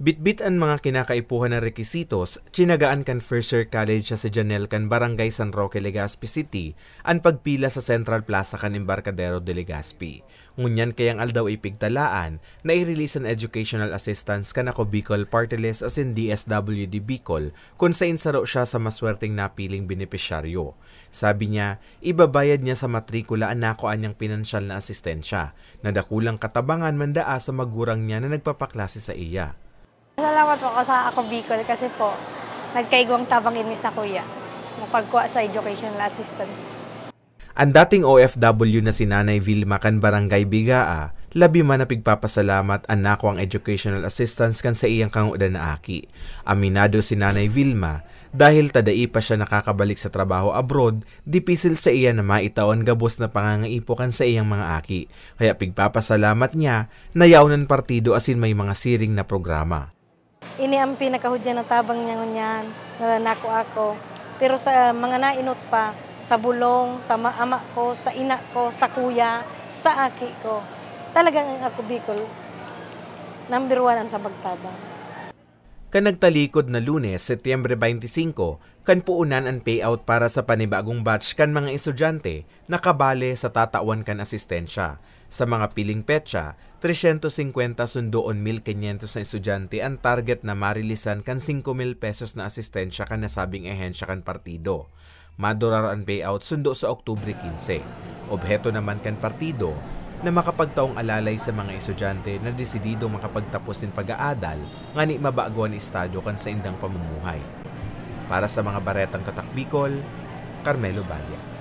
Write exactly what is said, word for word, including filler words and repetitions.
Bitbit an mga kinakaipuhan na requisitos, tinagaan kan First Year College sa si Janelle kan Barangay San Roque, Legazpi City, an pagpila sa Central Plaza kan Embarcadero de Legazpi. Ngunyan kayang aldaw ipigtalaan na i-release an educational assistance kan Ako Bicol Party List asin D S W D Bicol, kun sain saro siya sa maswerteng napiling benepisyaryo. Sabi niya, ibabayad niya sa matrikula an nakua niyang pinansyal na asistensya, na dakulang katabangan man daa sa magurang niya na nagpapaklase sa iya. Salamat po ako sa Ako Bicol kasi po, nagkaigwang tabang ini sa kuya, mapagkuha sa educational assistance. An dating O F W na si Nanay Vilma kan Barangay Bigaa, labi man na pigpapasalamat an nakuang educational assistance kan sa iyang kangodan na aki. Aminado si Nanay Vilma, dahil ta dai pa siya nakakabalik sa trabaho abroad, dipisil sa iya na maitao an gabos na pangangaipo kan sa iyang mga aki. Kaya pigpapasalamat niya na yaon an partido asin may mga siring na programa. Ini ang pinakahudyan na tabang niya ngunyan, na nako ako. Pero sa mga nainot pa, sa bulong, sa ma- ama ko, sa ina ko, sa kuya, sa aki ko, talagang ang Ako Bicol, number one ang sa pagtabang. Kan nagtalikod na Lunes, Setyembre twenty-five, kan puunan an payout para sa panibagong batch kan mga estudyante na kabale sa tatawan kan asistensya. Sa mga piling petsa, tresyentos singkwenta sundoon mil kinyentos na estudyante an target na marilisan kan singko mil pesos na asistensya kan nasabing ahensya kan partido. Madurar an payout sundo sa Oktubre quince. Obheto naman kan partido na makapagtaong alalay sa mga estudyante na desididong makapagtapos nin pag-aadal ngani mabago an estado kan saindang pamumuhay. Para sa mga Baretang Tatak Bicol, Carmelo Balla.